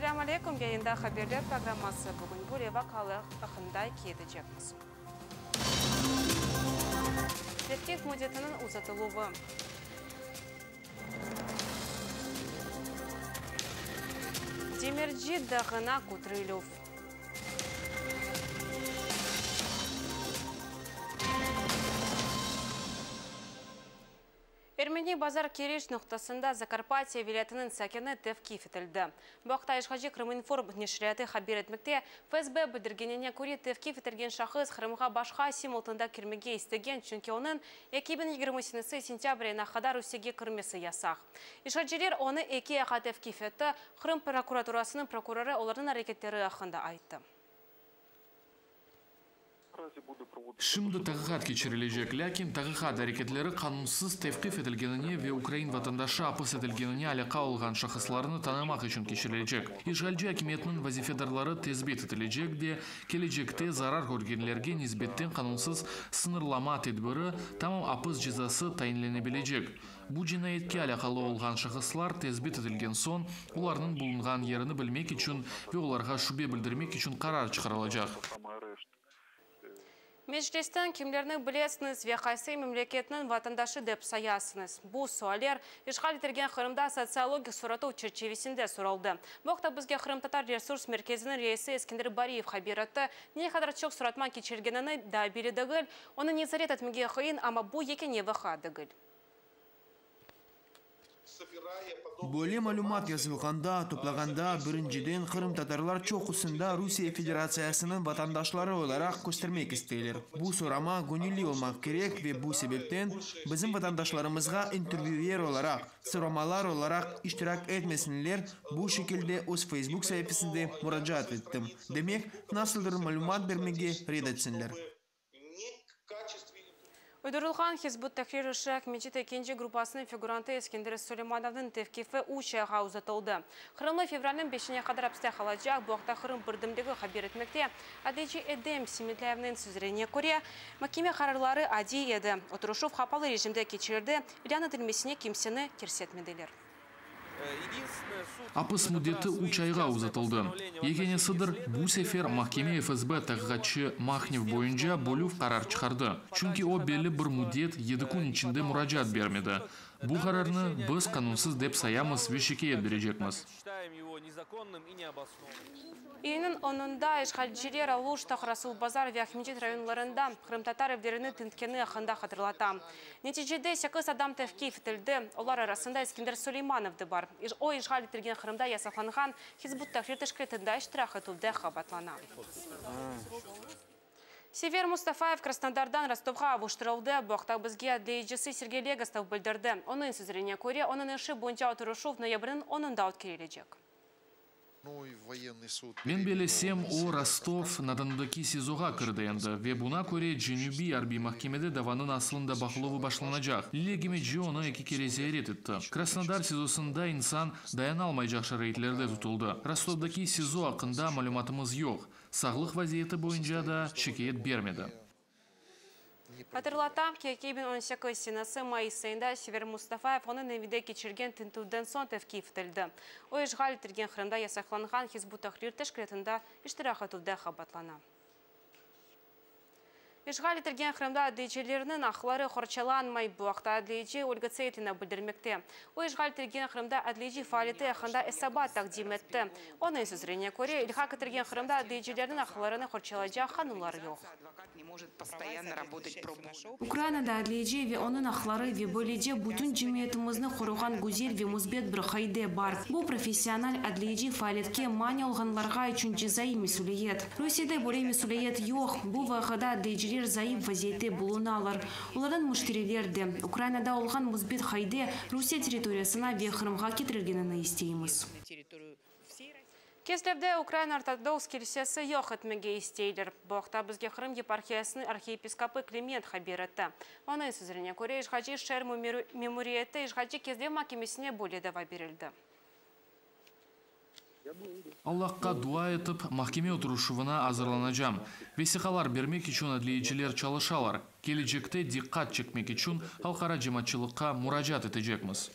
Selâm aleyküm, yayında haberler programması. Bugün böyle vaqalar aqqında ike etecekmiz. Tevqif müddetiniñ uzatıluvı. Demirci dağına kötürilüv. Ermeni Bazar kiriş noqtasında Zakarpatye vilâyetiniñ sakini tevqif etildi. Bu aqta işğalci Krıminform neşriyatı haber etmekte. FSB bildirgenine köre, tevqif etilgen şahıs Qırımğa başqa sim altında kirmege istegen, çünki onıñ 2020 senesi sentâbr ayına qadar Rusiyege kirmesi yasaq. İşğalciler onı eki ayğa tevqif etti, Qırım prokuraturasınıñ prokurorı olarnıñ areketleri aqqında ayttı. Şimdi taqiqat keçirilecek, lâkin taqiqat areketleri qanunsız tevqif etilgenine ve ukrain vatandaşı apis etilgenine alâqa olğan şahıslarnı tanımaq içün keçirilecek. İşğalci akimiyetniñ vazifedarları tesbit etilecek de, kelecekte zarar körgenlerge nisbetten qanunsız sıñırlama tedbiri, tamam apis cezası tayinlenebilecek. Bu cinayetke alâqalı olğan şahıslar tesbit etilgen soñ, olarnıñ bulunğan yerini bilmek içün ve olarğa şübe bildirmek içün qarar çıqarılacaq. Meclisten kimlerni bilesiñiz ve qaysı memleketniñ vatandaşı dep sayasıñız? Bu sualler işğal etilgen Qırımda sotsiologik soratuv çerçivesinde soraldı. Bu aqta bizge Qırımtatar resurs merkeziniñ reisi Eskender Bariyev haber etti. Ne qadar çoq soratma keçirilgenini daa belli degil, onı nezaret etmege qıyın, amma bu yekâne vaqia degil. Böyle malümat yazılğanda, toplağanda, birinciden, qırımtatarlar çoqusında Rusiye Federatsiyasınıñ vatandaşları olaraq köstermek isteyler. Bu sorama göñülli olmaq kerek ve bu sebepten bizim vatandaşlarımızğa intervyüer olaraq, soramalar olaraq iştirak etmesinler, bu şekilde öz Facebook saifesinde muracaat ettim. Demek, nasıldır malümat bermege red etsinler. Uydurılğan Hizb ut-Tahrir işi Aqmescit ekinci gruppasınıñ figurantı Eskender Suleymanovnıñ tevqifi üç ayğa uzatıldı. Qırımlı fevralniñ beşine qadar apiste qalacaq. Bu aqta Qırım birdemligi haber etmekte. Adliyeci Edem Semedlâyevniñ sözlerine köre, mahkeme qararları adiy edi, oturışuv qapalı rejimde keçirildi, ilân etilmesine kimseni kirsetmediler. Apis müddeti üç ayğa uzatıldı. Yekânesidir, bu sefer mahkeme FSB taqiqatçı Mahnev boyunca bölüv qarar çıqardı, çünki o belli bir müddet, yedi kün içinde muracaat bermedi. Bu qararnı biz qanunsız dep sayamız ve şikâyet berecekmiz. İyünniñ onunda işğalciler Aluşta, Qarasuvbazar ve Aqmescit rayonlarında qırımtatar evlerini tintkeni aqqında hatırlata. Neticede sekiz adam tevqif etildi, olar arasında Eskender Suleymanov da bar. O, işğal etilgen Qırımda yasaqlanğan Hizb ut-Tahrir teşkilâtında iştirak etüvde qabaatlana. Sever Mustafayev Krasnodardan Rostovğa avuştırıldı. Bu aqta bizge adliyecisi Sergey Legostov bildirdi. Onıñ sözlerine köre, onıñ işi boyunca oturışuv noyabrniñ onunda ötkerilecek. Men bellesem, o, Rostov-na-Donudaki SİZOğa kirdi endi ve buna köre Cenübiy arbiy mahkemede davanıñ aslında baqıluvı başlanacaq. Lilya Gemeci onı eki kere ziyaret etti. Krasnodar SİZOsında insan dayanalmaycaq şaraitlerde tutuldı. Rostovdaki SİZO aqqında malümatımız yoq. Sağlıq vaziyeti boyunca da şikâyet bermedi. Hatırlatam ki, 2018 senesi mayıs ayında Sever Mustafayev onıñ evinde keçirgen tintüvden soñ tevqif etildi. O, işğal etilgen Qırımda yasaqlanğan Hizb ut-Tahrir teşkilâtında iştirak etüvde qabaatlana. İşğal etilgen Qırımda adliyecilerniñ aqları qorçalanmay. Bu aqta adliyeci Olga Tseytlina bildirmekte. O, işğal etilgen Qırımda adliyeci faaliyeti aqqında esabat taqdim etti. Onıñ sözlerine köre, ilhaq etilgen Qırımda adliyecilerniñ aqlarını qorçalaycaq qanunlar yoq. Ukrainada adliyeci ve onıñ aqları ve böylece bütün cemiyetimizni qoruğan güzel ve müsbet bir qaide bar. Bu, professional adliyeci faaliyetke mania olğanlarğa içün cezaiy mesüliyet. Rusiyede böyle mesüliyet yoq, bu vaqıda adliyeciler zayıf vaziyette bulunalar, olarnıñ müşteriler de. Ukrainada olğan müsbet qaide Rusiye territoriyasına ve Qırımğa ketirilgenini isteymiz. Kezlevde Ukraina Ortodoks kilsesi yoq etmege isteyler. Bu aqta bizge Qırım yeparhiyasınıñ arhiyepiskopı Kliment haber etti. Onıñ sözlerine köre, işğalci şeer memuriyeti işğalci Kezlev makemesine böyle dava berildi. Allahqa dua etip, mahkeme oturışuvına azırlanacam. Vesiqalar bermek içün adliyeciler çalışalar. Kelecekte diqqat çekmek içün halqara cemaatçılıqqa muracaat etecekmiz.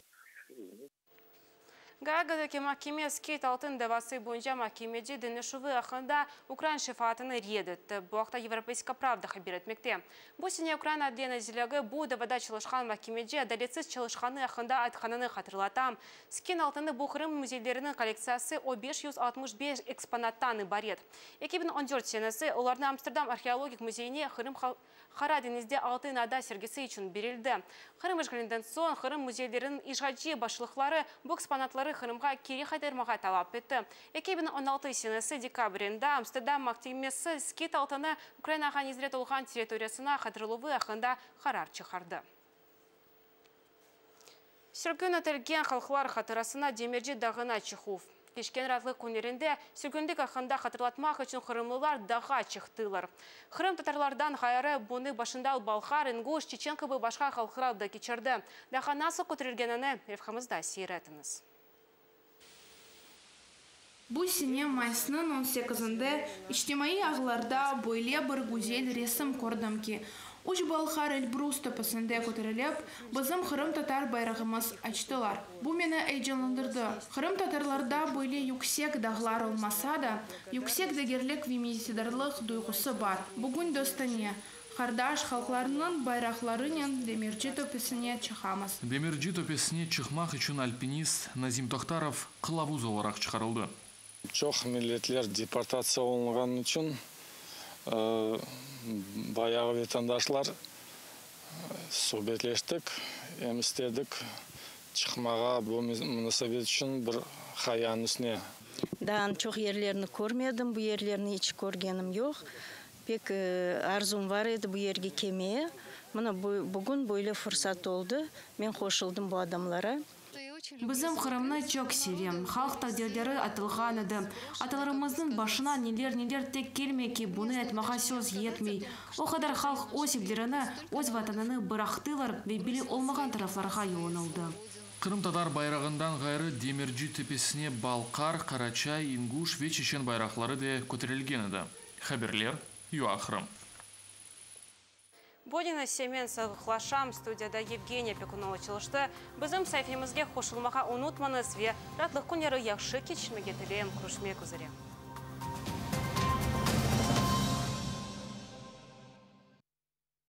Gaagadaki mahkeme Skit altın davası boyunca mahkemeci deñişüvi aqqında ukrain şefaatını red etti. Bu aqta Yevropeyska pravda haber etmekte. Bu sene Ukraina Adliye nazirligi bu davada çalışqan mahkemeci adaletsiz çalışqanı aqqında aytqanını hatırlata. Skit altını bu Qırım müzeyleriniñ kollektsiyası, o 565 eksponattan ibaret. 2014 senesi olarnı Amsterdam arheologik müzeyine Qırım Qara deñizde altın ada sergisi içün berildi. Qırım işğalinden soñ Qırım müzeyleriniñ işğalci başlıqları bu eksponatları Qırımğa keri qaytarmağa talap etti. 2016 senesi dekabrinde Amsterdam mahkemesi Skit altını Ukrainağa nezaret olğan territoriyasına qaytarıluvı aqqında qarar çıqardı. Sürgün etilgen halqlar hatırasına Demirci dağına çıquv. Keçken raatlıq künlerinde sürgünlik aqqında hatırlatmaq içün qırımlılar dağğa çıqtılar. Qırımtatarlardan ğayrı bunı başında balqar, inguş, çeçen kibi başqa halqlar da keçirdi. Dağ nasıl köterilgenini levhamızda seyir etiñiz. Bu sene mayısnıñ 18-nde içtimaiy ağlarda böyle bir güzel resim kördim ki, üç balqar Elbrus töpesinde köterilip, bizim qırımtatar bayrağımız açtılar. Bu meni eyecanlandırdı. Qırımtatarlarda böyle yüksek dağlar olmasa da, yüksek degerlik ve minnetdarlıq duyğusı bar. Bugün dostane, qardaş halqlarnıñ bayraqlarınen Demirci töpesine çıqamız. Demirci töpesine çıqmaq içün alpinist Nazim Tohtarov qılavuz olaraq çıqarıldı. Çoq milletler deportatsiya olunğan içün bayağı vatandaşlar suhbetleştik, em istedik çıqmağa bu munasebet içün bir qayanıñ üstüne. Daa çoq yerlerni körmedim, bu yerlerni iç körgenim yoq. Pek arzum bar edi bu yerge kelmeye. Mına bugün böyle fırsat oldı. Men qoşuldım bu adamlara. Bizim Qırımnı çoq sevem. Halq taqdirleri aytılğan edi. Atalarımıznıñ başına neler-neler tek kelmey ki, bunı aytmağa söz yetmey. O qadar halq öz evlerini, öz vatanını bıraqtılar ve belli olmağan taraflarğa yollanıldı. Qırımtatar bayrağından ğayrı Demirci töpesine balqar, qaraçay, inguş ve çeçen bayraqları da köterilgen edi. Haberler UAQrım. Bunen ise men sağlıqlaşam. Studiyada Yevgeniya Pekunova çalıştı. Bizim saifemizge qoşulmağa unutmañız ve raatlıq künleri yahşı keçirmege tileyim. Körüşmek üzere.